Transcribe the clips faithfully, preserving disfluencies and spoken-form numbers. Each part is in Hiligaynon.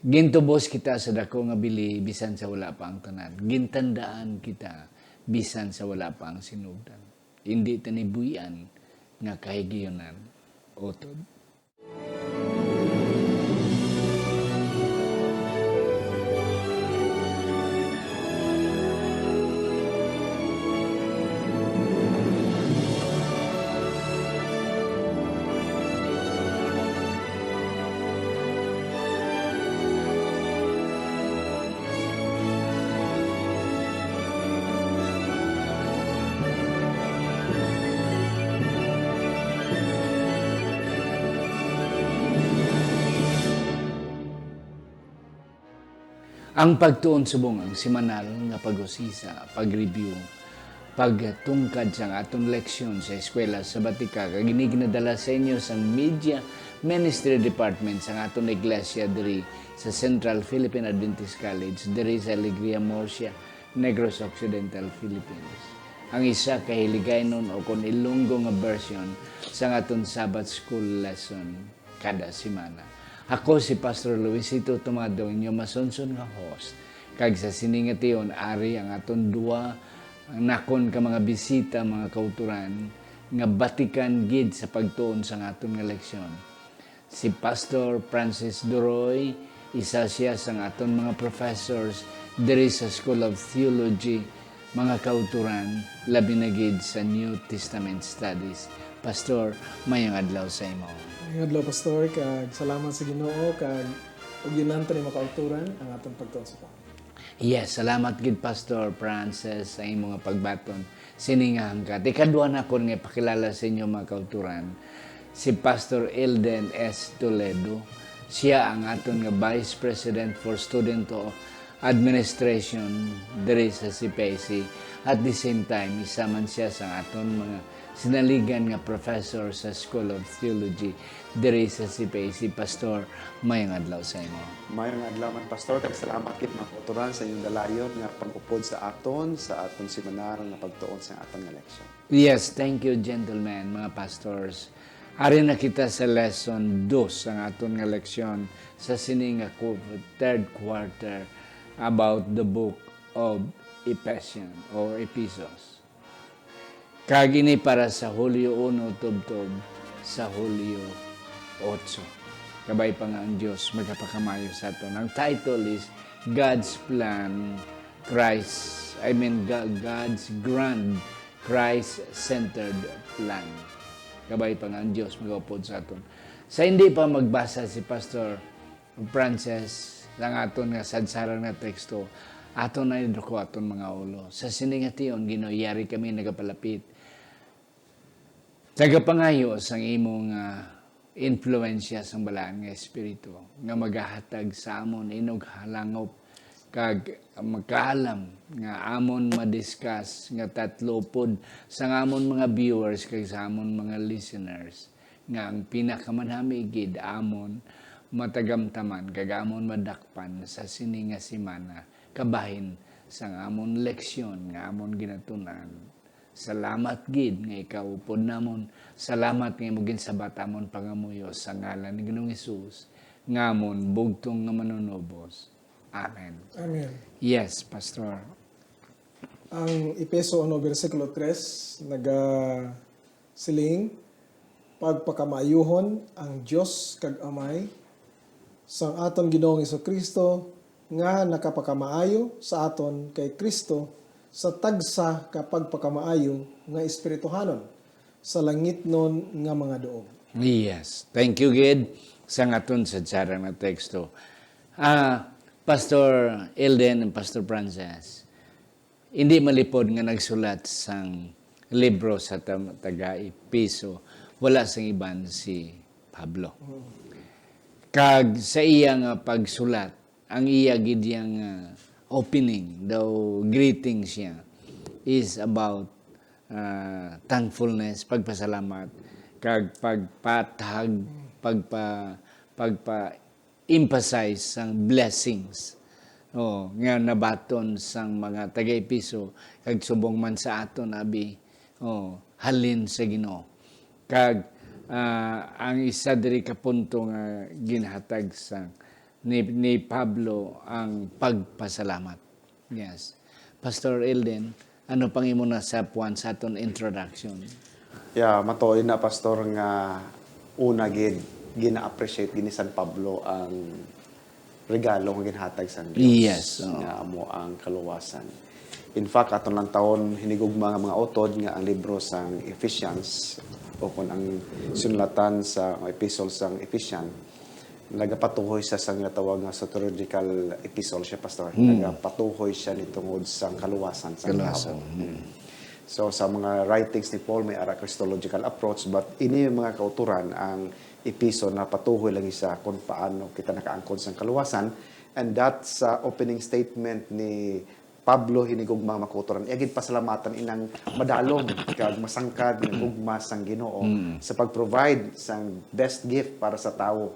Gintubos kita sa dako nga bili, bisan sa wala pa ang tanan. Gintandaan kita, bisan sa wala pa ang sinugdan. Indi tani buy-an nga kahigayunan, utod. Ang pagtuon subong ang semanal nga pag-usisa, pag-review, pagtungkad sang aton leksyon sa Eskwela Sabatika, kag ini ginadala sa inyo sang Media Ministry Department sang aton iglesia diri sa Central Philippine Adventist College, diri sa Alegria, Murcia, Negros Occidental, Philippines. Ang isa ka Hiligaynon o kon Ilonggo nga version sang aton Sabbath School lesson kada semana. Ako si Pastor Luisito Tomado, inyo masunson nga host. Kag sa sini nga tion, ari ang aton duwa nakon ka mga bisita, mga kauturan, nga batikan gid sa pagtuon sang aton nga leksyon. Si Pastor Francis Duroy, isa siya sang aton mga professors diri sa School of Theology, mga kauturan, labi na gid sa New Testament Studies. Pastor, mayong adlaw sa imo. Mayong adlaw, Pastor, kag salamat sa Ginoo, kag ug yun lang tani makauturan ang aton pagtuon sa Panginoon. Yes, salamat gid, Pastor Francis, sa imo nga pagbaton sini nga hangkat. Ikadua nakon nga ipakilala sa inyo, mga kauturan, si Pastor Elden S. Toledo. Siya ang aton nga Vice President for Student Administration diri sa C P I C. At the same time, isa man siya sa aton mga sinaligan nga professor sa School of Theology diri sa C P I C. Pastor, mayong adlaw sa imo. Mayong adlaw man, Pastor, kag salamat gid, mga kauturan, sa inyong dalayon nga pag-upod sa aton, sa aton seminaryo nga pagtuon sa aton nga leksyon. Yes, thank you, gentlemen, mga pastors. Ari na kita sa lesson dos, ang aton nga leksyon sa sini nga qu-, third quarter, about the book of Ephesians or Ephesus. Kag ini para sa Hulyo uno tubtob sa Hulyo otso. Kabay pa nga ang Dios magapakamayo sa aton. Ang title is God's Plan, Christ, I mean, Ga-, God's Grand Christ-Centered Plan. Kabay pa nga ang Dios magaupod sa aton. Sa hindi pa magbasa si Pastor Francis, ang aton nga sadsaran nga teksto, aton na iduko aton mga ulo. Sa sini nga tion, Ginoo, yari kami nagapalapit. Tagapangayo sang imo nga impluwensya sang Balaan nga Espiritu, nga magahatag sa amon inughalangop kag makaalam nga amon madiscuss nga tatlupod sang amon mga viewers kag sa amon mga listeners, nga ang pinakamanami gid amon matagamtaman kag amon madakpan sa sini nga semana, kabahin sang amon leksyon nga amon ginatun-an. Salamat gid nga ikaw upod namon. Salamat nga imo ginsabat amon pangamuyo sa ngalan ni Ginoong Hesus, nga amon bugtong nga Manunubos. Amen. Amen. Yes, Pastor. Ang Efeso uno, bersikulo tres, nagasiling, "Pagpakamaayuhon ang Dios kag Amay sang aton Ginoong Jesu-Cristo, nga nakapakamaayo sa aton kay Cristo sa tagsa ka pagpakamaayo nga espirituhanon sa langitnon nga mga duog." Yes. Thank you gid sa aton sadsaran nga teksto. Ah, Pastor Elden and Pastor Francis, hindi malipod nga nagsulat sang libro sa tam-, taga-Efeso, wala sang iban si Pablo. Mm. Kag sa iya nga pagsulat, ang iya gid yang, ah, opening, daw greeting siya, is about, ah, thankfulness, pagpasalamat, kag pagpatag, pagpa-, pagpa-emphasize sang blessings, oh, nga nabaton sang mga taga-Efeso, kag subong man sa aton, abi, oh, halin sa Ginoo. Kag, ah, ang isa diri ka punto nga ginhatag sang ni, ni Pablo ang pagpasalamat. Yes. Pastor Elden, ano pang imo nasapwan sa aton introduction? Yeah, matuod na, Pastor, nga una gid, gina-appreciate gid ni San Pablo ang regalo nga ginhatag sang Dios, Yes, oo. nga amo ang kaluwasan. In fact, aton lang taon hinigugma nga mga utod nga ang libro sang Ephesians o kon ang sinulatan sa epistle sang Ephesians nagapatuhoy siya sa ginatawag nga soteriological epistle siya, Pastor. Hmm. Nagapatuhoy siya ni tungod sang kaluwasan sang Kaluwasan, tawo. hmm. So, sa mga writings ni Paul, may ara Christological approach, but ini yung mga kauturan, ang epistle, napatuhoy lang siya kung paano kita nakaangkon sang kaluwasan. And that sa opening statement ni Pablo, hinigugma, mga kauturan, iya gid pasalamatan inang madalom kag masangkad nga gugma sang Ginoo Mm. sa pag-provide sang best gift para sa tawo,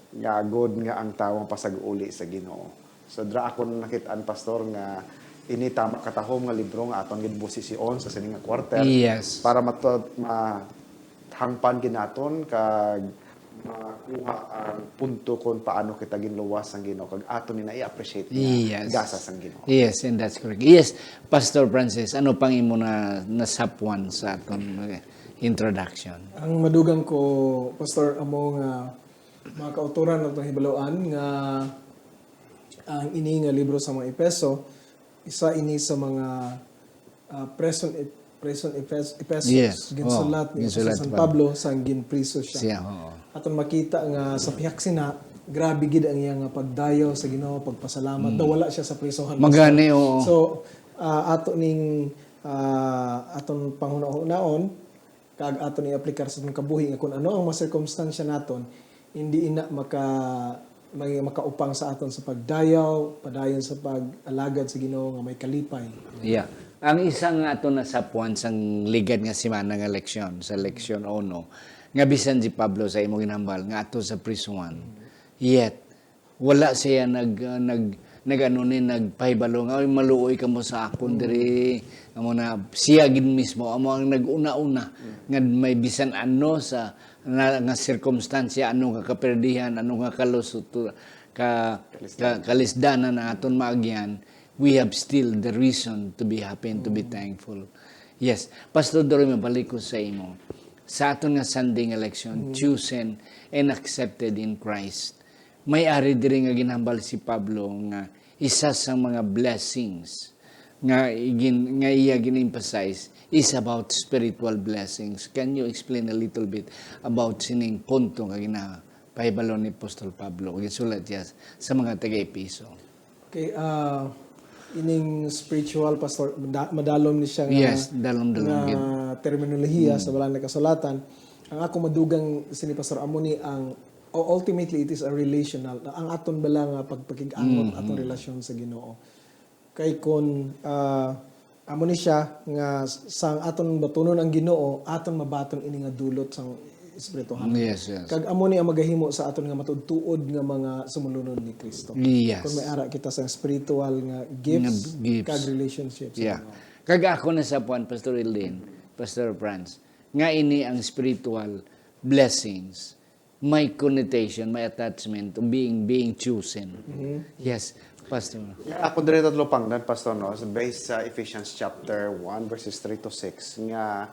nga agod nga ang tawo ang pasag-uli sa Ginoo. So, dira akon nakit-an, Pastor, nga ini tama katahom nga libro nga aton gid busision sa sini nga quarter Yes. para matud mahangpan gid naton kag makuha ang punto kung paano kita ginluwas sang Ginoo kag aton ni na i-appreciate nga Yes. gasa sang Ginoo. Yes, and that's correct. Yes, Pastor Francis, ano pang imo na nasapwan sa aton, eh, introduction? Ang madugang ko, Pastor, amo nga mga kauturan nato hibaluan nga ang ini nga libro sa mga Epeso, isa ini sa mga ah, prison ep- prison epes- epistles Yes. ginsulat Oh, ni ginsulat San pa. Pablo sang ginpriso siya. Siya, oo. Aton makita nga sa pihak sina, grabe gid ang iya nga pagdayaw sa Ginoo, pagpasalamat daw wala siya sa prisohan. Magani, oo. So, ah, ato ning ah, aton panghunahunaon kag aton i-aplikar sa atong kabuhi nga kung ano ang mga sirkumstansya naton, hindi ina maka may makaupang sa aton sa pagdayaw, padayon sa pag-alagad sa Ginoo nga may kalipay. Yeah. Ang isa nga ato nasapuan sang ligad nga semana nga leksyon, sa leksyon uno, nga bisan si Pablo sa imo ginhambal nga ato sa prisuhan, yet wala siya nag uh, nag nag-ano ni nagpahibalo nga, "Ay, maluoy kamo sa akon diri." Amo na siya gid mismo amo ang nag-una-una nga may bisan ano sa nga, nga sirkumstansya, ano nga kaperdihan, ano nga kalusot, ka, ka kalisdanan ang aton maagyan, we have still the reason to be happy and to be thankful. Yes, Pastor Dory, mabalik ko sa imo. Sa aton nga Sunday nga leksyon, chosen and accepted in Christ. May ari diri nga ginhambal si Pablo nga isa sa mga blessings nga gin, nga iya gin-emphasize is about spiritual blessings. Can you explain a little bit about sining punto nga ginapahibalo ni Apostol Pablo? Gisulat siya sa mga taga-Episo. Okay, ah, ining spiritual, Pastor, da- madalom ni siya nga, Yes, dalom-dalom nga gid. terminolohiya sa Balaan nga Kasulatan. Ang ako madugang sini, Pastor, amo ni ang, o ultimately, it is a relational. Ang aton bala nga pagpakig-angot, atong relasyon sa Ginoo. Kay kun ah, amo ni siya nga sang aton batunon ang Ginoo, aton mabaton ini nga dulot sang espirituhanon. Yes, yes. Kag amo ni ang magahimo sa aton nga matuod-tuod nga mga sumulunon ni Kristo. Yes. Kung may ara kita sa spiritual nga gifts, Nga gifts. Kag relationships. Yeah. Kag ako na sa puan, Pastor Eldin, Pastor Franz, nga ini ang spiritual blessings, may connotation, may attachment of being being chosen. Yes, Pastor. Yeah, ako diri tatlo pangdan, Pastor, no? So, based sa Ephesians chapter one, verses three to six, nga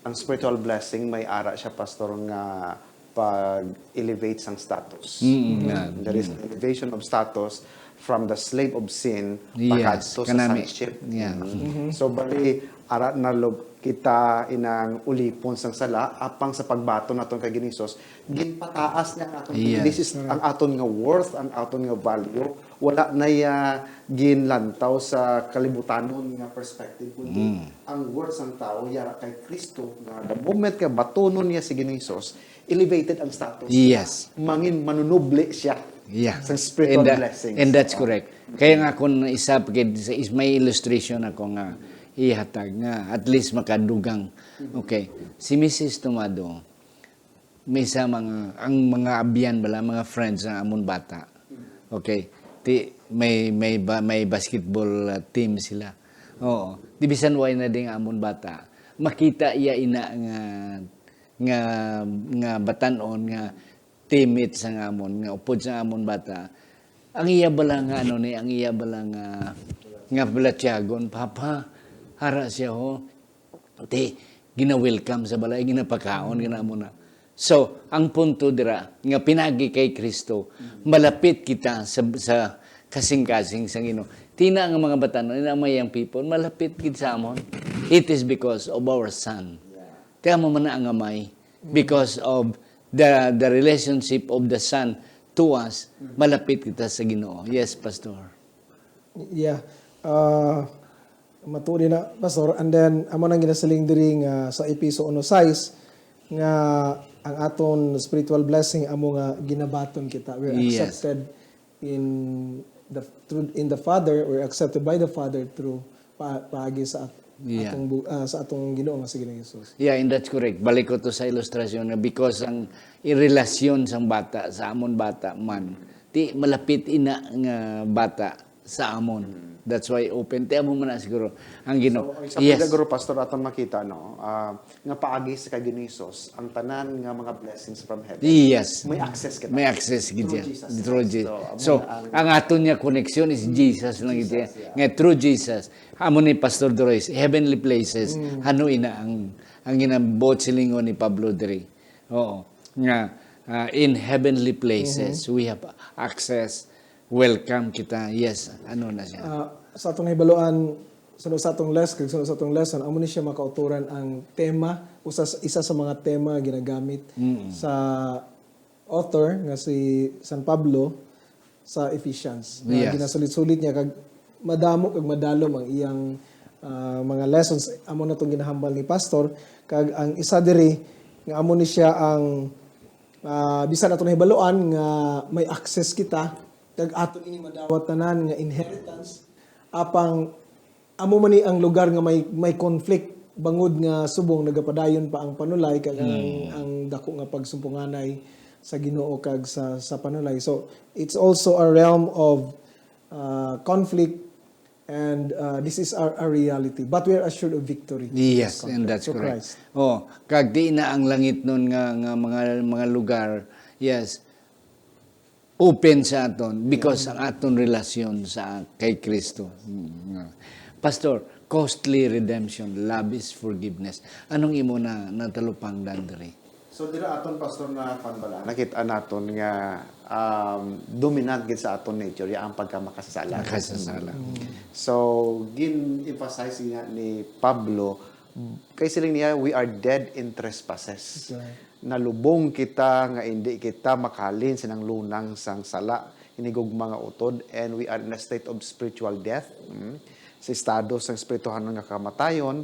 ang spiritual blessing may ara siya, Pastor, nga pag-elevate sang status. Mm, nga. There is an elevation of status from the slave of sin Yes, pakadto sa kanami. Sonship. Yeah. Mm. So, bali, ara na log kita inang ulipon sang sala, apang sa pagbaton naton kay Ginisos, ginpataas niya ang aton. Yes. This is ang aton nga worth, ang aton nga value. Wala na iya ginlantaw sa kalibutanon nga perspective, kundi ang worth sang tawo yara kay Kristo, nga the moment nga batunon niya si Ginisos, elevated ang status. Yes. Mangin manunubli siya Yeah. sa spiritual and, that- blessings. And that's correct. Kaya nga kung isa pa gid sa is may illustration ako nga ihatag nga at least makadugang. Okay. Si Missus Tomado, may sa mga ang mga abyan bala, mga friends ng amon bata. Okay. Ti may may ba, may basketball uh, team sila. Oo. Di bisan way na ding amon bata. Makita iya ina nga nga nga batanon nga teammate sa amon, nga upod sa amon bata, Ang iya bala nga, ano ni, ang iya bala nga, nga balatyagon, "Papa, hara siya, ho. Ti, gina-welcome sa balay, ginapakaon, gina-amo na." So, ang punto dira, nga pinagi kay Kristo, malapit kita sa, sa kasing-kasing sa Ginoo. Tina nga mga batan-on, ina, mga young people, malapit gid sa amon. It is because of our son. Kaya mo man na ang amay, because of the, the relationship of the son to us, malapit kita sa Ginoo. Yes, Pastor. Yeah. Uh, matuod na, Pastor. And then, amo nang ginasiling diri nga sa Efeso one six, nga ang aton spiritual blessing amo nga ginabaton kita. We're Yes. accepted in the, through, in the Father, we're accepted by the Father through pa, paagi sa at, Yeah. atong bu- ah, sa atong Ginoo nga si Ginoong Jesus. Yeah, and that's correct. Balik ko to sa ilustrasyon nga because ang irelasyon sang bata sa amon bata man, ti malapit ina nga bata sa amon. That's why open. Ti amo man na siguro ang Ginoo. So, ang isa Yes. pa, siguro, Pastor, aton makita, no? Ah, nga paagi sa kay Ginoong Jesus, ang tanan nga mga blessings from heaven, Yes. may access kita. May access gid Through siya. Jesus Through Christ. Jesus. So, amo So, na ang ang aton niya connection is Jesus lang gid siya. Jesus, yeah. Nga through Jesus. Amo ni Pastor Doroy, heavenly places. Mm. Ano ina ang, ang ginambuot silingon ni Pablo diri? Oo. Nga, ah, in heavenly places, Mm-hmm. we have access. Welcome kita. Yes. Ano na siya? Ah, sa atong hibaluan, sunod sa atong les-, kag sunod sa atong lesson, amo ni siya makauturan ang tema, usa sa, isa sa mga tema nga ginagamit Mm. sa author nga si San Pablo sa Ephesians. Nga Yes. ginasulit-sulit niya kag madamo kag madalom ang iyang, ah, mga lessons. Amo na tong ginahambal ni Pastor. Kag ang isa diri nga amo ni siya ang, ah, bisan ato nahibaluan nga may access kita, kag ato ini madawat tanan nga inheritance, apang amo man ni ang lugar nga may, may conflict, bangod nga subong nagapadayon pa ang panulay, kag ang, Hmm. ang dako nga pagsumpunganay sa Ginoo kag sa, sa panulay. So, it's also a realm of, uh, conflict, and, uh, this is our, our reality. But we are assured of victory. Yes, This and that's through correct. Christ. Oh, kag di na ang langitnon nga, nga mga, mga lugar. Yes. Open sa aton because ang aton relasyon sa kay Kristo. Mm, nga. Pastor, costly redemption, lavish forgiveness. Anong imo na natalupangdan diri? So, dira aton, Pastor, na panbala, nakita naton nga, um, dominant gid sa aton nature ya ang pagkamakasasala. Makasasala. Mm. So, gin-emphasize nga ni Pablo, kay siling niya, "We are dead in trespasses." Okay. Nalubong kita nga indi kita makalin sinang lunang sang sala, hinigugma nga utod, and we are in a state of spiritual death, mm, sa estado sang espirituhanon nga kamatayon,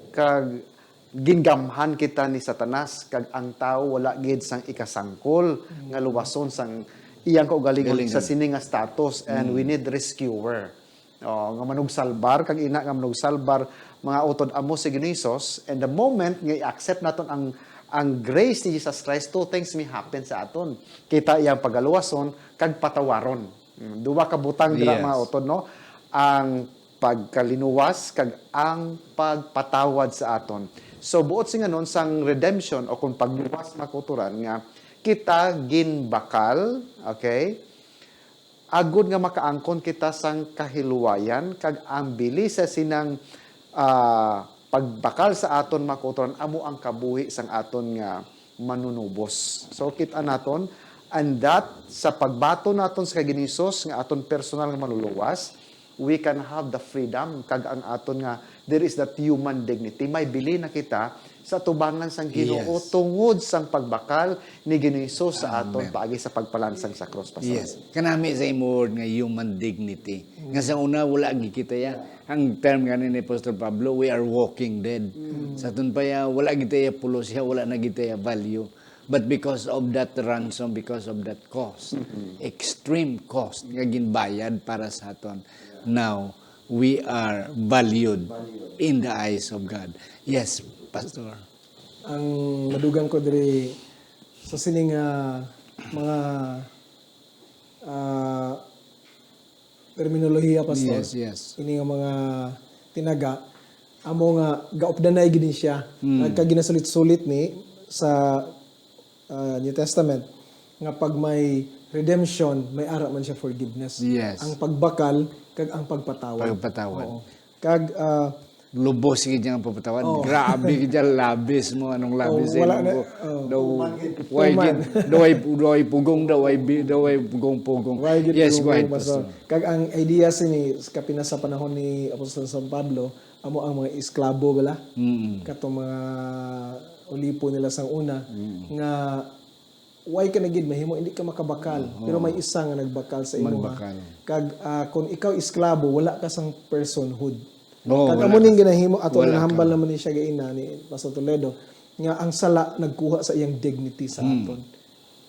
kag gingamhan kita ni Satanas, kag ang tawo wala gid sang ikasangkol nga luwason sang iyang kaugalingon Galingon. sa sini nga status, and we Mm. need rescuer. Oh, nga manugsalbar, kag ina nga manugsalbar, mga utod amo si Ginoong Jesus, and the moment nga i-accept naton ang, ang grace ni Jesus Christ, two things may happen sa aton. Kita iyang pagaluwason, kag patawaron. Mm, duwa ka butang dira, Yes. mga utod, no? Ang pagkalinuwas, kag ang pagpatawad sa aton. So, buot singanon sang redemption, o kung pagluwas, mga kautoran, nga kita ginbakal, okay? Agod nga makaangkon kita sang kahiluwayan, kag ang bili sa sinang, ah, pagbakal sa aton, mga kautoran, amo ang kabuhi sang aton nga Manunubos. So, kita naton, and that, sa pagbaton naton sa kay Ginoong Jesus nga aton personal nga Manluluwas, we can have the freedom, kag ang aton nga, there is that human dignity. May bili na kita sa atubangan sang Ginoo Yes. tungod sang pagbakal ni Ginoong Jesus sa aton Amen. paagi sa pagpalansang sa krus, Pastor. Yes. Kanami sa imo word nga human dignity. Nga sa una, wala gid kita ya. Ang term gani ni Apostol Pablo, "We are walking dead." Mm. Sa aton pa ya, wala gid ta ya pulos ya, wala na gid ta ya value. But because of that ransom, because of that cost, Mm-hmm. extreme cost nga ginbayad para sa aton, now we are valued Valued. in the eyes of God. Yes, Pastor. Ang madugang ko diri sa sining, ah, mga, ah, terminolohiya, Pastor. Yes, yes. Ini nga mga tinaga, amo nga gaupdanay gid ni siya. Mm. Nagkaginasulot-sulot ni sa, ah, New Testament. nga pag may redemption, may ara man siya forgiveness. Yes. Ang pagbakal kag ang pagpatawad. Pagpatawad. Oo. Kag ah, Lubos gid niya ang pagpatawad. Oh. Grabe gid niya, labis mo. Anong labis Oh, wala mo? na. Oh. Daw, Tuman gid. way Tuman. Gid, daw way, daw way pugong, daw way, bi- daw way pugong-pugong. Why gid Yes, yung go ahead, mga Pastor. Kag ang idea sini, kapin na sa panahon ni Apostol San Pablo, amo ang mga esklabo bala. Mm. Katong mga ulipo nila sang una, nga why ka na gid mahimo, hindi ka makabakal. Pero may isa nga nagbakal sa imo, ha? Magbakal. Kag ah, kung ikaw esklabo, wala ka sang personhood. Oo, Kag wala amo ning ka. Ginahimo ato, Wala nahambal ka. Naman ni siya gaina ni Pastor Toledo, nga ang sala nagkuha sa iyang dignity sa Hmm. aton.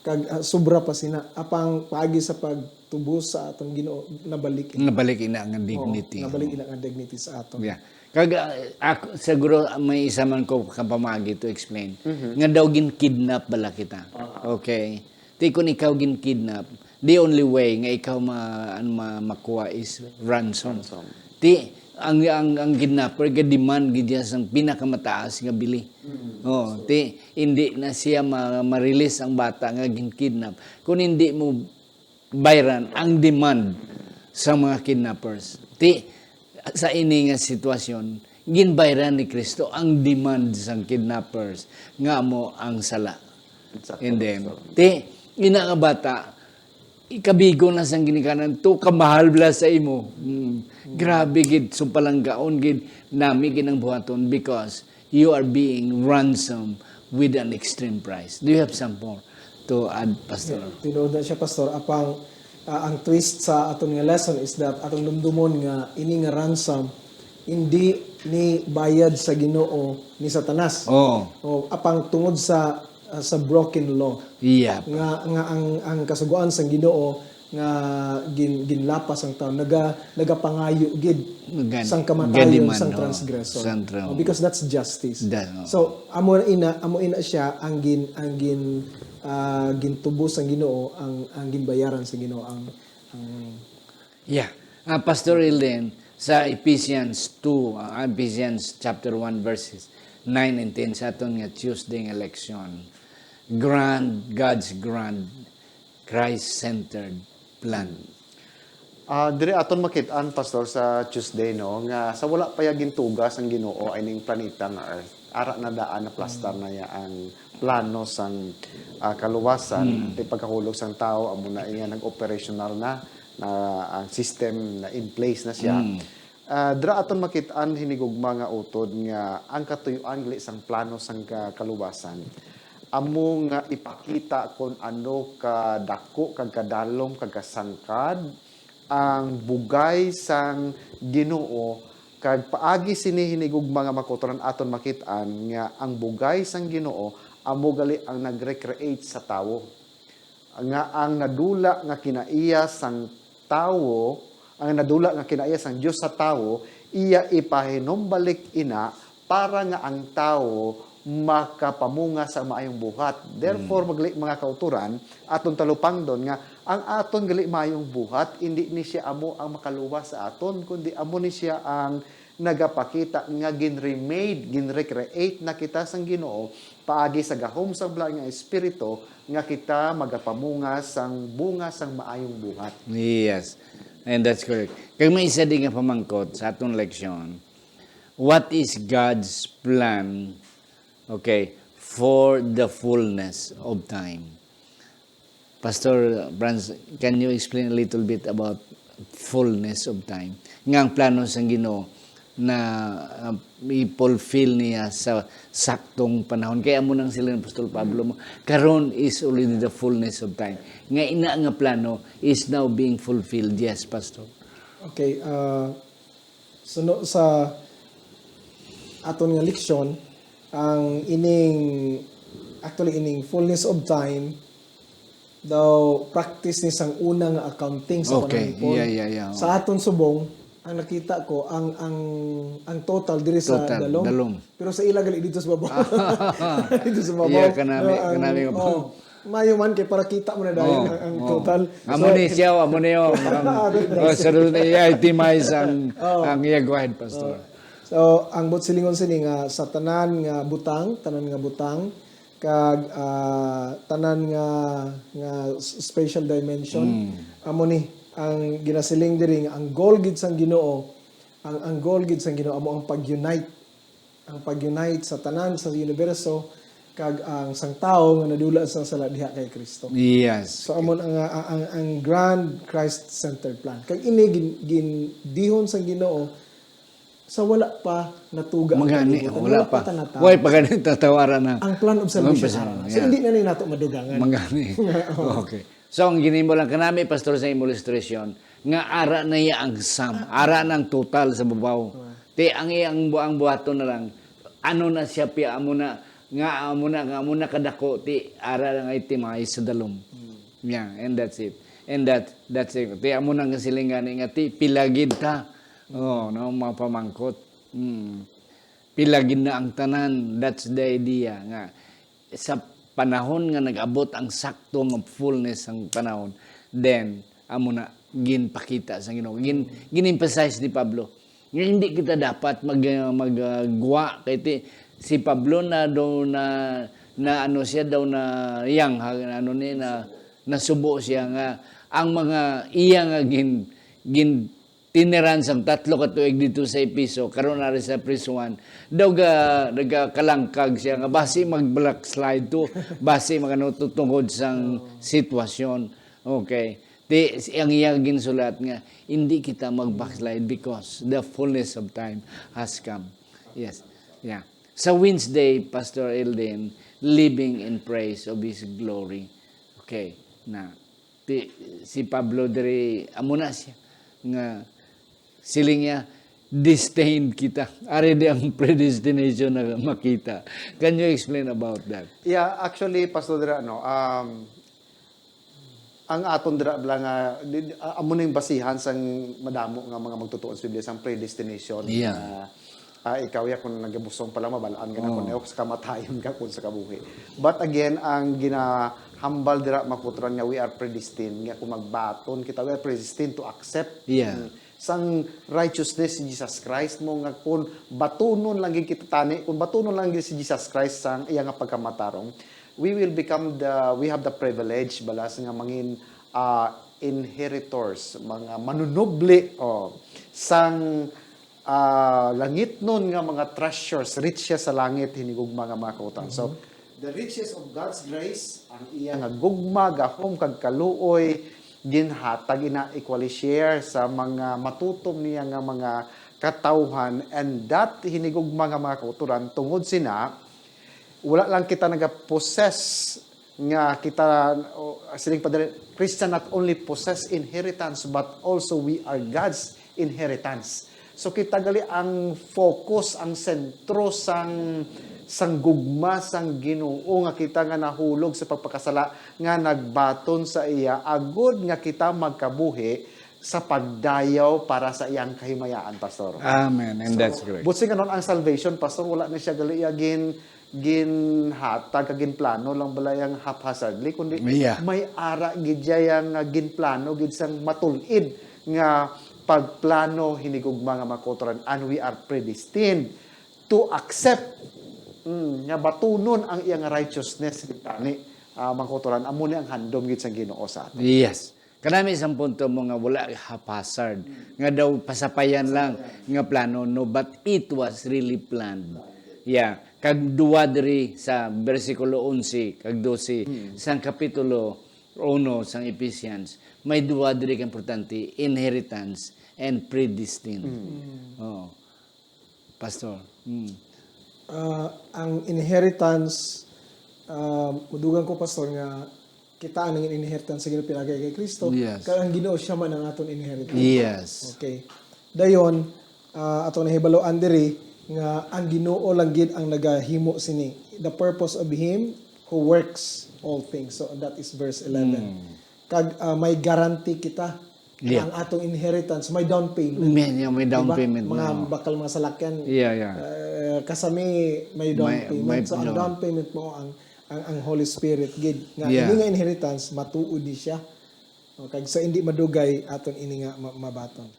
Kag ah, sobra pa sina, apang paagi sa pagtubos sa aton Ginoo, nabalik. Nabalik ina nga dignity. Oo, nabalik ina nga dignity sa aton. Yeah. Kag ah, ako, siguro may isa man ko kapamagi to explain. Mhm. Nga daw gin-kidnap bala kita. Ah. Okay. Ti kung ikaw gin-kidnap, the only way nga ikaw ma, ano, ma makuha is ransom. Ransom. Ti ang ang ang kidnapper ga-demand gid niya sang pinakamataas nga bili. Oh, ti hindi na siya ma, ma-release ang bata nga gin-kidnap kung hindi mo bayran ang demand sa mga kidnappers. Ti sa ini nga sitwasyon, ginbayran ni Kristo ang demand sang kidnappers nga amo ang sala. Exactly, And then, Pastor. ti ina nga bata, ikabigo na sang ginikanan to, kamahal bala sa imo. Mm. Grabe gid, so palanggaon gid nami gid ang buhaton because you are being ransomed with an extreme price. Do you have some more to add, Pastor? Tinuod na siya, Pastor. Apang ah, ang twist sa aton nga lesson is that atong lumdumon nga ini nga ransom hindi ni bayad sa Ginoo ni Satanas. Oh, O apang tungod sa ah, sa broken law. Yeah. Nga nga ang ang kasugoan sang Ginoo nga gin, ginlapas ang tawo, naga nagapangayo gid Gan- sang kamatayon ganiman, sang oh, transgressor. sang tra- Oh, because that's justice. That, oh. So amo ina amo ina siya ang gin ang gin ah, gintubos sang Ginoo, ang ang ginbayaran sa Ginoo ang ang Yeah. Ah, Pastor Ilden, sa Ephesians two, ah, Ephesians chapter one, verses nine and ten, sa aton nga Tuesday nga leksyon, grand, God's grand, Christ-centered plan. Ah, diri aton makit-an, Pastor, sa Tuesday, no, nga sa wala pa ya gintuga sang Ginoo ining planeta nga Earth, ara na daan, naplastar na ya ang plano sang ah, kaluwasan. Ti pagkahulog sang tawo, amo na iya nag-operational na, na ang system na in place na siya. Ah, dira aton makit-an hinigugma nga utod nga ang katuyoan gali sang plano sang ka- kaluwasan amo nga ipakita kon ano kadako kag kadalom kag kasangkad ang bugay sang Ginoo, kag paagi sini hinigugma nga makutoran aton makit-an nga ang bugay sang Ginoo amo gali ang nag-recreate sa tawo, nga ang nadula nga kinaiya sang tawo, ang nadula nga kinaiya sang Dios sa tawo, iya ipahinumbalik ina para nga ang tawo makapamunga sa maayong buhat. Therefore, magli-, mga kauturan, aton talupangdon nga ang aton gali maayong buhat, indi ni siya amo ang makaluwas sa aton, kundi amo ni siya ang nagapakita nga gin-remade, gin-recreate na kita sang Ginoo paagi sa gahom sang Balaod nga Espiritu nga kita magapamunga sang bunga sang maayong buhat. Yes. And that's correct. Kag may isa di nga pamangkot sa aton leksyon, what is God's plan, okay, for the fullness of time? Pastor Franz, can you explain a little bit about fullness of time? Nga ang plano sang Ginoo na uh, i-fulfill niya sa saktong panahon. Kaya amo nang sila ni Apostol Pablo mo, karon is already the fullness of time. Nga ina nga plano is now being fulfilled. Yes, Pastor. Okay, ah, suno sa aton nga leksyon, ang ining, actually, ining fullness of time, daw practice ni sang una nga accounting sa Okay, panahon ni Paul. Yeah, yeah, yeah. Sa aton subong, ang nakita ko, ang ang ang total diri sa Total, dalom. Dalom. Pero sa ila gali dito sa babaw. Dito sa babaw. Yeah, kanami, No, ang- kanami nga oh, mayo man kay para kita mo na dayon Oh, ang, ang oh. total. Amo ni siya, amo ni siya. Ang, Ah, good. Oh, sa doon na i-itemize ang, Oh. ang iya. Go ahead, Pastor. So, ang buot silingon sini nga sa tanan nga butang, tanan nga butang, kag ah, tanan nga, nga s-, spatial dimension. Mm. Amo ni ang ginasiling diri nga ang goal gid sang Ginoo, ang, ang goal gid sang Ginoo amo ang pag-unite, ang pag-unite sa tanan sa universo kag ang sang tawo nga nadula sa sala diha kay Kristo. Yes. So, amo na nga ang, ang, ang grand Christ-centered plan. Kag ini gin-, gindihon sang Ginoo sa wala pa natuga ang Magani, kalibutan, wala wala pa pa. tanataw. Way pa gani tatawaran na. Ang plan of salvation Ang plan, ara na. So, yeah. hindi na ni nato madugangan. Magani. Oo. Okay. So, ang ginimo lang kanami, Pastor, sa imo ilustrasyon, nga ara na iya ang sum, ara na ang total sa babaw. Ah. Ti ang iyang bu-, ang buhaton na lang, ano na siya, pia, amo na, nga amo na, nga amo na kadako, ti ara lang itimize sa dalom. Hmm. Yeah, and that's it. And that, that's it. Ti amo na nga siling gani nga, ti pila gid ta. Oh, no, mga pamangkot. Hmm. Pila gid na ang tanan. That's the idea nga sa panahon nga nag-abot ang sakto nga fullness sang panahon, then amo na ginpakita sa Ginoo. Gin-, gin-emphasize ni Pablo nga hindi kita dapat mag, mag, ah, gwa kay ti, si Pablo na daw na, na ano siya daw na yang ha, ano ni na nasubo siya nga ang mga iya nga gin, gin tiniran sang tatlo ka tuig dito sa Efeso, karon ari sa prisuhan. Daw ga-, nagakalangkag siya nga basi mag-backslide to, basi magano to tungod sang sitwasyon. Okay. Ti, ang iya ginsulat nga, "Hindi kita mag-backslide because the fullness of time has come." Yes. Yeah. Sa Wednesday, Pastor Elden, "Living in praise of His glory." Okay. Na, Ti, si Pablo diri, amo na siya, nga siling niya, "Destined kita." Ari di ang predestination na makita. Can you explain about that? Yeah, actually, Pastor, dira, ano, um, ang aton dira bala nga, di, di, ah, amo ning basihan sang madamo nga mga magtutuon sa Biblia sang predestination. Yeah. Nga, ah, ikaw ya kung nagabusong pa lang, mabalaan ka na Oh. kung sa kamatayon ka kung sa kabuhi. But again, ang ginahambal dira, mga kauturan, nga we are predestined, nga kung magbaton kita, we are predestined to accept Yeah. mm, sang righteousness si Jesus Christ mo, nga kung batunon lang gid kita tani, kung batunon lang gid si Jesus Christ sang iya nga pagkamatarong, we will become the, we have the privilege, balas nga mangin, ah, inheritors, mga manunubli, oh, sang, ah, langitnon nga mga treasures, riches sa langit, hinigugma nga mga kautan. So, Mhm. the riches of God's grace, ang iya nga gugma, gahom, kag kaluoy, ginhatag ina equally share sa mga matutom niya nga mga katawhan, and that hinigugma nga mga kauturan, tungod sina, wala lang kita nagapossess nga kita, o, siling pa diri, Christian not only possess inheritance, but also we are God's inheritance. So, kita gali ang focus, ang sentro sang, sang gugma sang Ginoo nga kita nga nahulog sa pagpakasala nga nagbaton sa iya, agod nga kita magkabuhi sa pagdayaw para sa iyang kahimayaan, Pastor. Amen. And So, that's correct. Buot silingon, ang salvation, Pastor, wala na siya gali iya gin-, ginhatag kag ginplano lang bala yang haphazardly, kundi Yeah. may ara gid siya yang, ah, ginplano gid sang matul-id nga pagplano hinigugma nga mga kauturan, and we are predestined to accept, mm, nga batunon ang iya nga righteousness gid tani, ah, mga kauturan, amo ni ang handom gid sang Ginoo sa aton. Yes. Kanami isang punto mo nga wala haphazard, nga daw pasapayan lang nga plano, no, but it was really planned. Yeah. Kag duwa diri sa bersikulo onse kag dose Mm. sang kapitulo uno sang Ephesians, may duwa diri ka importante, inheritance and predestined. Mm. Oo. Pastor. Mm. Ah, ang inheritance, ah, madugang ko, Pastor, nga kita ang nangin inheritance sa Ginoo pinagay kay Kristo, Yes. kag ang Ginoo siya man ang aton inheritance. Yes. Okay. Dayon, ah, ato nahibaluan diri nga ang Ginoo lang gid ang nagahimo sini. The purpose of Him who works all things. So, that is verse eleven. Mm. Kag, ah, may guarantee kita Yeah. ang atong inheritance, may down payment. May, yeah, may down Diba? payment Mga na. bakal, mga salakyan, Yeah, yeah. eh, kasami may down May, payment. may, So, ang no. down payment mo ang, ang, ang Holy Spirit gid. Nga Yeah. ini nga inheritance, matuod ni siya. O, kag sa hindi madugay, aton ini nga ma-, mabaton.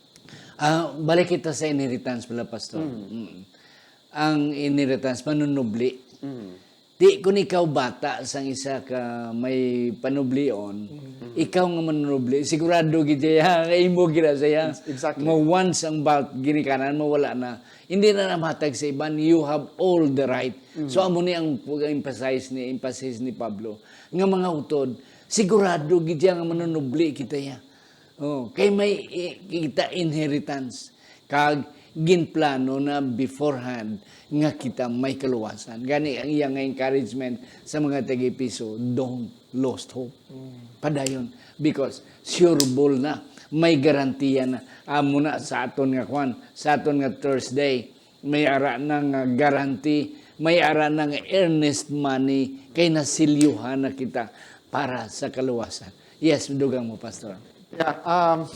Ah, balik kita sa inheritance pala, Pastor. Mm. Mm. Ang inheritance, manunubli. Mm. Ti kun ikaw bata sang isa ka may panublion, ikaw nga manunubli, sigurado gid siya, imo gid siya. Ex-, exactly. Mo once ang belt ginikanan mo, wala na. Hindi na namatag sa iban, you have all the right. So, amo ni ang pag-emphasize ni, emphasis ni Pablo, nga mga utod, sigurado gid siya nga manunubli kita ya. Oh, kay may i-, kita inheritance. Kag ginplano na beforehand nga kita may kaluwasan. Gani ang iya nga encouragement sa mga taga-Efeso, "Don't lost hope." Padayon, because sure ball na, may garantiya na. Amo na sa aton nga kwan, sa aton nga Thursday, may ara na nga guarantee, may ara na nga earnest money, kay nasilyuhan na kita para sa kaluwasan. Yes, dugang mo, Pastor. Yeah, um,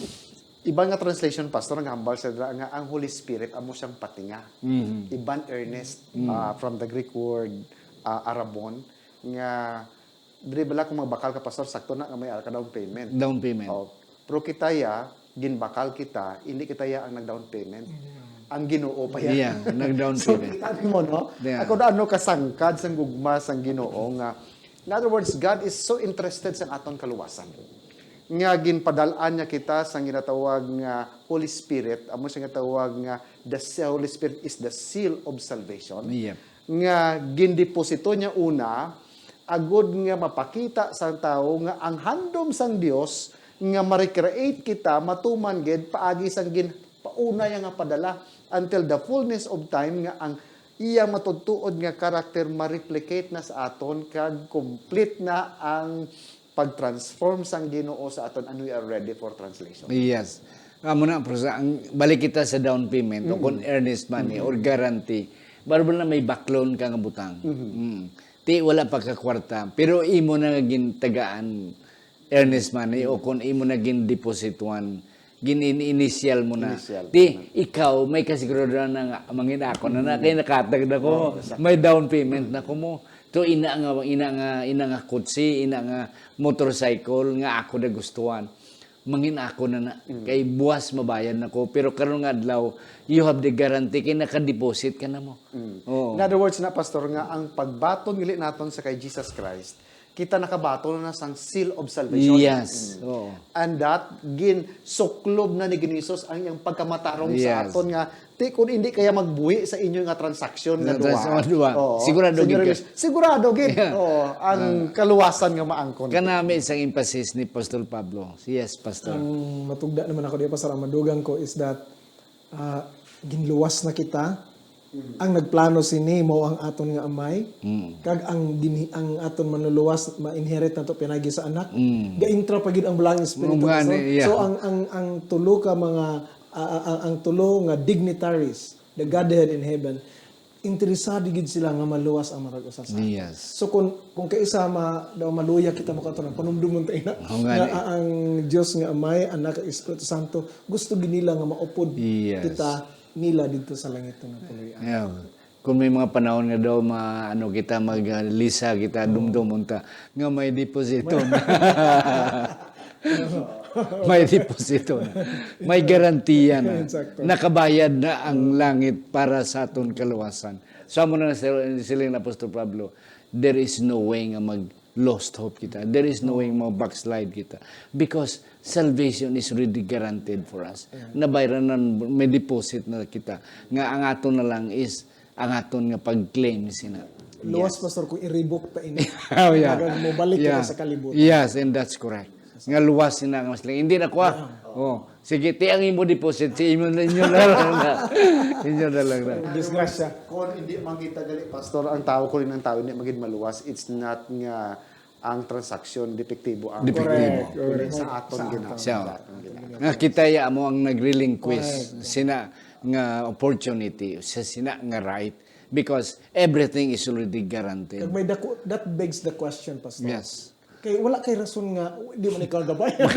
iban nga translation, Pastor, nga hambal sa dira nga ang Holy Spirit amo siyang patinga. Mhm. Iban earnest, Mm. ah, from the Greek word, ah, arabon, nga diri bala kung magbakal ka, Pastor, sakto na nga may ara ka down payment. Down payment. Oh, pero kita ya, ginbakal kita, hindi kita ya ang nag-down payment. Ang Ginoo pa ya. Yeah, nag-down So, payment. kita mo, no? Yeah. Ako na ano kasangkad sang gugma sang Ginoo nga, in other words, God is so interested sa aton kaluwasan. Nga ginpadal-an niya kita sang ginatawag nga Holy Spirit, amo siya nga tawag nga the se-, Holy Spirit is the seal of salvation. Yep. Nga gindeposito niya una, agud nga mapakita sa tawo nga ang handom sang Dios nga ma-recreate kita matuman gid paagi sang gin-, pauna niya nga padala until the fullness of time nga ang iya matutuod nga karakter ma-replicate na sa aton kag complete na ang pag-transform sang Ginoo sa aton and we are ready for translation. Yes. Amo na, pero sa, ang, balik kita sa down payment o Mm-mm. kung earnest money Mm-mm. or guarantee, barbal na may baklon ka nga butang. Mm-hmm. Mm. Ti, wala pa ka kwarta, pero imo na nga gintagaan earnest money o kung imo na gindeposituan, gin-, in-, initial mo na. Initial. Ti, ikaw, may kasiguraduhan na nga, mangin ako na na, Mm. kay nakatag na ko, Oo, exactly. may down payment na ko mo. To ina nga, ina nga, ina nga kutsi, ina nga motorcycle nga ako nagustuhan. Mangin ako na na, Mm. kay buwas mabayad na ko. Pero karon nga adlaw, you have the guarantee kay naka-deposit ka na mo. Mm. Oo. In other words na, Pastor, nga ang pagbaton gali naton sa kay Jesus Christ, kita nakabaton na sang seal of salvation. Yes. Mm. Oo. And that, gin-, suklob na ni Ginoong Jesus ang iyang pagkamatarong sa Yes. aton nga, ti, kung hindi kaya magbuhi sa inyo nga transaksyon nga Nga duwa. transaksyon nga duwa. Oo. Sigurado Señor gid ka. Luis, sigurado gid. Yeah. Oo. Ang Ah. kaluwasan nga maangkon. Kanami isang emphasis ni Apostol Pablo. Yes, Pastor. Ang matugda naman ako di, Pastor, ang madugang ko is that, ah, ginluwas na kita. Mm. Ang nagplano sini mao ang aton nga Amay. Mm. Kag ang gini-, ang aton manluluwas, ma-inherit nato pinagi sa Anak. Mm. Gaintra pa gid ang Balaang Espiritu Mao nga sa ni, yeah. So, ang, ang, ang tulo ka mga, ah, ah, ang, ang tulo nga dignitaries, the Godhead in heaven, interesado gid sila nga maluwas ang matag usa sa aton. Yes. So, kung, kung kaisa ma-, daw maluya kita, makatulang, panumdumon ta ina Mao nga nga ni. a-, ang Dios nga Amay, Anak, kag Espiritu Santo, gusto gid nila nga maupod Yes. kita nila didto sa langit nga puloy-anan. Yeah. Kung may mga panahon nga daw ma-, ano kita, mag-, ah, lisa kita, dumdumon ta, nga may deposito na. May deposito na. May garantiya na. Exacto. Nakabayad na ang langit para sa aton kaluwasan. So, amo na sila, sila ni Apostol Pablo, there is no way nga mag-lost hope kita. There is no way nga mag-backslide kita. Because salvation is already guaranteed for us. Nabayran na, may deposit na kita. Nga ang aton na lang is ang aton nga pag-claim sina. Luwas, Yes. Pastor, kung i-revoke ta ini. Oh, yeah. Mobalik Yeah. kita sa kalibutan. Yes, and that's correct. Nga luwas sina nga mas lang. Hindi na kuha. Yeah. Oh, sige, ti ang imo deposit, si inyo, inyo na lang na. Inyo na lang na. Disgrasya. Kung hindi man kita gali, Pastor, ang tao, kung ang tao hindi magid maluwas, it's not nga ang transaksyon depektibo ang Depektibo. Correct, correct. Sa aton Sa gina-, aton. Siya. sa aton gina-. Nga kita ya mo ang nag-relinquish Correct. sina nga opportunity, sa sina nga right, because everything is already guaranteed. Kag may dako, that begs the question, Pastor. Yes. Kay wala kay rason nga di man ikaw gabayad.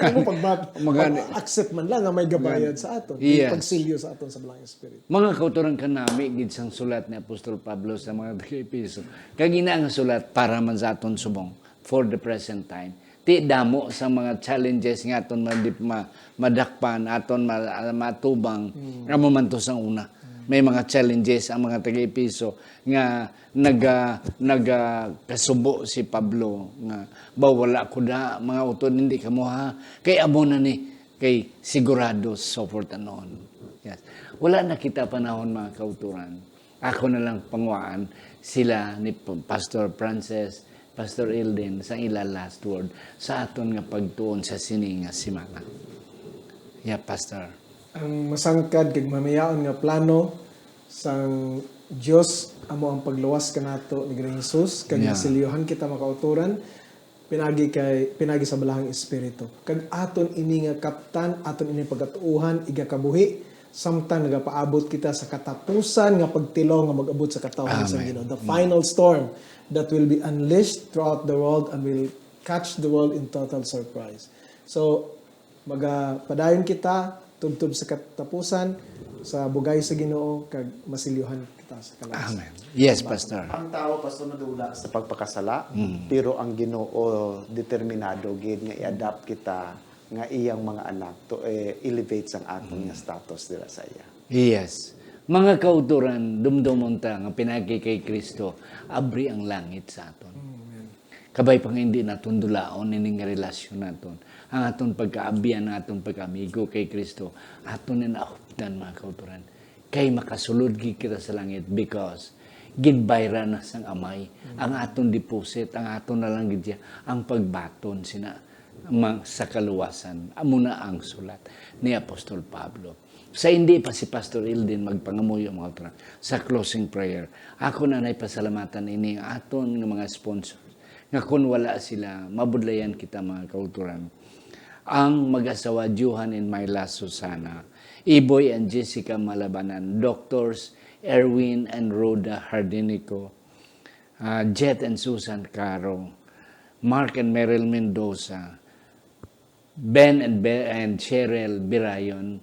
Ano pag Magani. pag-accept man lang nga may gabayad Magani. sa aton, Yes. pagsilyo sa aton sa Balaang Espiritu. Mga kautoran, kanami gid sang sulat ni Apostol Pablo sa mga taga-Efeso. Kag ina nga sulat para man sa aton subong for the present time. Ti damo sa mga challenges nga aton madip-, ma-, madakpan, aton ma-, matubang, Mm. amo man to sang una. Mm. May mga challenges ang mga taga-Efeso nga naga-, nagakasubo si Pablo nga, "Ba, wala ko da, mga utod, hindi kamo, ha? Kay amo na ni, kay sigurado, so forth and on." Yes. Wala na kita panahon, mga kauturan. Ako na lang panguwaan sila ni P-, Pastor Francis, Pastor Ilden, sa ila last word sa aton nga pagtuon sa sini nga semana. Yeah, Pastor. Ang masangkad kag mamayaon nga plano sang Dios amo ang pagluwas kanato ni Ginoong Jesus, kag Yeah. masilyuhan kita, mga kauturan, pinagi kay, pinagi sa Balahang Espiritu. Kag aton ini nga kaptan, aton ini pagkatuohan, igakabuhi, samtang nagapaabot kita sa katapusan nga pagtilaw nga mag-abot sa katawhan sa Amen. Ginoo. The Mm. final storm that will be unleashed throughout the world and will catch the world in total surprise. So, magapadayon kita tubtob sa katapusan, sa bugay sa Ginoo, kag masilyuhan kita sa kaluwasan. Amen. Yes, Salamat. Pastor. Ang tao, Pastor, nadula sa pagpakasala, Mm. pero ang Ginoo determinado gid nga i-adapt kita nga iyang mga anak to, eh, elevate sang aton Mm. nga status dira sa iya. Yes. Mga kauturan, dumdumon ta nga pinagi kay Kristo, abri ang langit sa aton. Amen. Kabay pa nga hindi naton dulaon ini nga relasyon naton. Ang aton pagkaabyan, ang aton pagkaamigo kay Kristo, aton na naupdan, mga kauturan. Kay makasulod gid kita sa langit because ginbayran na sang Amay ang aton deposit, ang aton na lang gid siya ang pagbaton sina mang-, sa kaluwasan. Amo na ang sulat ni Apostol Pablo. Sa hindi pa si Pastor Ilden magpangamuyo, mga kauturan, sa closing prayer, ako na nay pasalamatan ini ang aton nga mga sponsors, nga kun wala sila, mabudlayan kita, mga kauturan. Ang mag-asawa Johan and Myla Susana, Iboy and Jessica Malabanan, Doctors Erwin and Rhoda Hardinico, ah, Jet and Susan Caro, Mark and Meryl Mendoza, Ben and Be-, and Cheryl Birayon,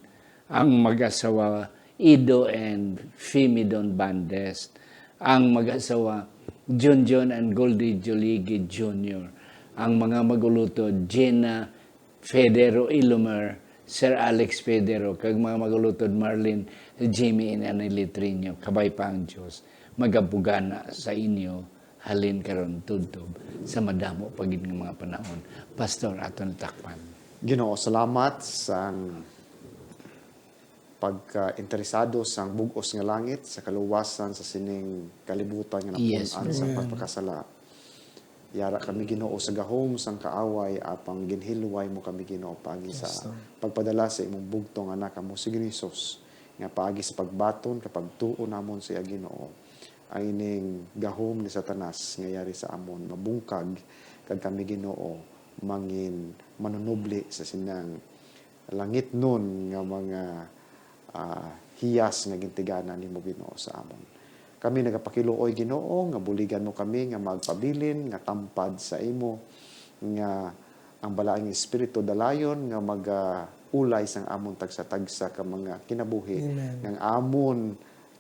ang mag-asawa Ido and Fimidon Bandes, ang mag-asawa Junjun and Goldie Joligi Junior, ang mga mag-ulutod Jenna Federo Ilomer, Sir Alex Federo, kag mga mag-ulutod Marlene, Jimmy, and Annie Litrino. Kabay pa ang Dios magabugana sa inyo halin karon tubtob sa madamo pa gid nga mga panahon. Pastor, aton takpan. Ginoo, salamat sang pagkainteresado sang bug-os nga langit, sa kaluwasan sa sining kalibutan nga Yes, napun-an sang Lord. pagpakasala. Yara kami, Ginoo, sa gahom sang kaaway, apang ginhilway mo kami, Ginoo, paagi sa Yes, Lord. pagpadala sa imong bugtong Anak, amo si Ginoong Jesus, nga paagi sa pagbaton kag pagtuo namon sa iya, Ginoo, ang ining gahom ni Satanas nga yari sa amon mabungkag, kag kami, Ginoo, mangin manunubli sa sinang langitnon nga mga, ah, hiyas nga gintiganan nimo, Ginoo, sa amon. Kami nagapakiluoy, Ginoo, nga buligan mo kami nga magpabilin, nga tampad sa imo, nga ang Balaang Espiritu dalayon nga magaulay sang amon tagsa-tagsa ka mga kinabuhi, Amen. nga ang amon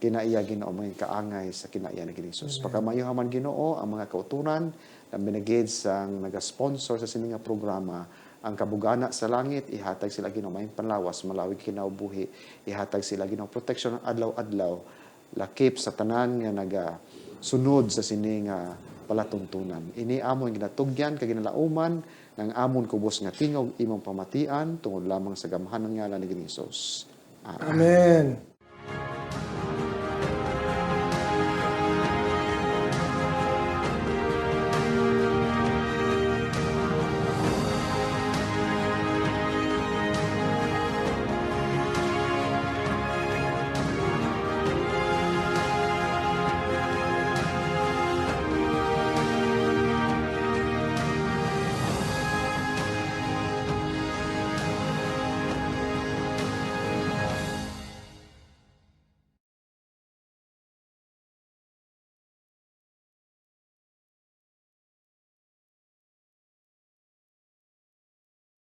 kinaiya, Ginoo, mangin kaangay sa kinaiya ni Ginoong Jesus. Amen. Pagkamaayuha man, Ginoo, ang mga kauturan, labi na gid sang nagasponsor sa sini nga programa, ang kabugana sa langit, ihatag sila, Ginoo, may panlawas, malawi kinabuhi, ihatag sila, Ginoo, proteksyon adlaw-adlaw, lakip sa tanan nga nagasunod sa sini nga palatuntunan. Ini amon ginatugyan kag ginalauman nga ang amon kubos nga tingog imong pamatian tungod lamang sa gamhanan nga ngalan ni Ginoong Jesus. Amen. Amen.